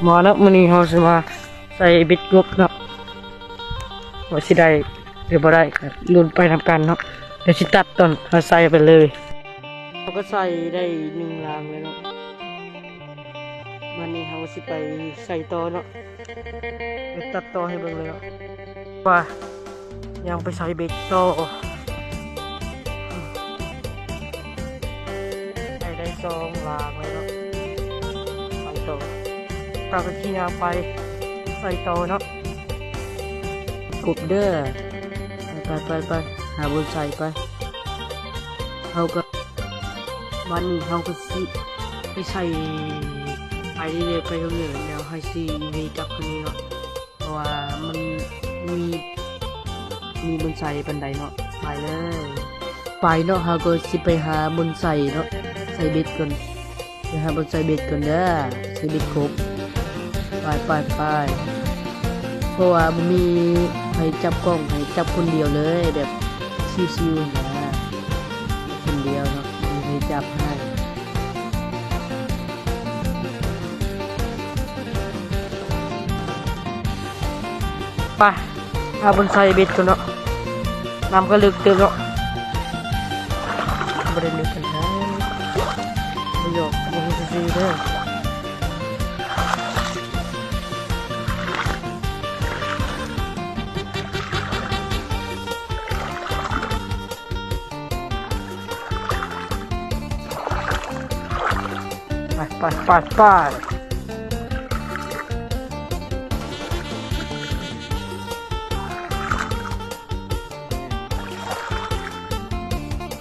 ມາເນາະ ມື້ນີ້ເຮົາຊິມາໃສ່ເບັດກົບເນາະ ວ່າຊິໄດ້ຫຼືບໍ່ໄດ້ ກະລຸ້ນໄປນຳກັນເນາະ. ດຽວຊິຕັດຕອນເຮົາໃສ່ໄປເລີຍ. ເຮົາກະໃສ່ໄດ້ໜຶ່ງລາງແລ້ວເນາະ. ບາດນີ້ເຮົາຊິໄປໃສ່ຕໍ່ເນາະ ດຽວຕັດຕໍ່ໃຫ້ເບິ່ງເລີຍເນາະ ວ່າຍັງໄປໃສ່ເບັດຕໍ່. ໃສ່ໄດ້ສອງລາງແລ້ວເນາະ ໄປຕໍ່ ເຮົາກະຊິຍ່າງໄປໃສ່ຕໍ່ເນາະ ກົບເດີ. ໄປໆໆ ຫາບ່ອນໃສ່ໄປ. ເຮົາກະ ບາດນີ້ເຮົາກະຊິໄປໃສ່ ໄປເລື້ອຍໆ ໄປເລື້ອຍໆ ແລ້ວໃຫ້ຊິໃຫ້ຈັບຄືນນີ້ເນາະ ເພາະວ່າມັນມີ ມີບ່ອນໃສ່ປານໃດເນາະ. ໄປເລີຍ ໄປເນາະ ເຮົາກະຊິໄປຫາບ່ອນໃສ່ເນາະ ໃສ່ເບັດກ່ອນ. ໄປຫາບ່ອນໃສ່ເບັດກ່ອນເດີ ໃສ່ເບັດກົບ. ໄປໆໆ ເພາະວ່າບໍ່ມີໃຜຈັບກ້ອງ ໃຫ້ຈັບຄົນດຽວເລີຍ ແບບຊິວໆ ຫັ້ນນະ ຄົນດຽວເນາະ ບໍ່ມີໃຜຈັບໃຫ້. ໄປ ຫາບ່ອນໃສ່ເບັດກ່ອນເນາະ. ນ້ຳກະເລິກເຕີບເນາະ ບໍ່ໄດ້ເລິກປານໃດ ບໍ່ຢອກ ເບິ່ງຊື່ໆ ເດີ. ໄປໆໆ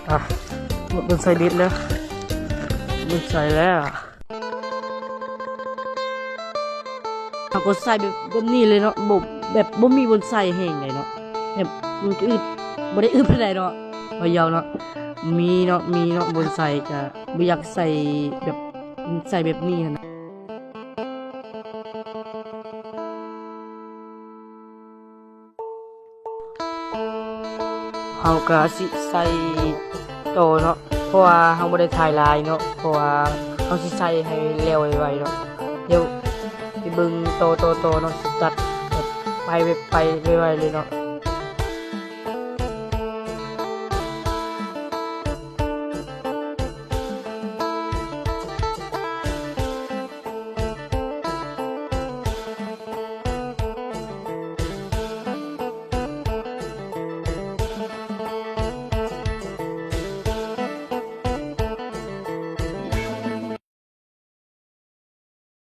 ໆ ອ່ະ ໝົດບ່ອນໃສ່ເບັດແລ້ວ ໝົດບ່ອນໃສ່ແລ້ວ. ເຮົາກະໃສ່ແບບ ແບບນີ້ເລີຍເນາະ ບໍ່ ແບບບໍ່ມີບ່ອນໃສ່ແຮງໃດເນາະ ແບບມັນກະອຶດ ບໍ່ໄດ້ອຶດປານໃດເນາະ ເວົ້າຢອກເນາະ. ມີເນາະ ມີເນາະ ບ່ອນໃສ່ ກະບໍ່ຢາກໃສ່ແບບ ໃສ່ແບບນີ້ຫັ້ນນະ. ເຮົາກະຊິໃສ່ຕໍ່ເນາະ ເພາະວ່າເຮົາບໍ່ໄດ້ຖ່າຍຫຼາຍເນາະ ເພາະວ່າເຮົາຊິໃສ່ໃຫ້ແລ້ວໄວໆ ເນາະ. ດຽວໄປເບິ່ງຕໍ່ໆໆ ເນາະ ຊິຕັດແບບໄປແບບໄປໄວໆ ເລີຍເນາະ.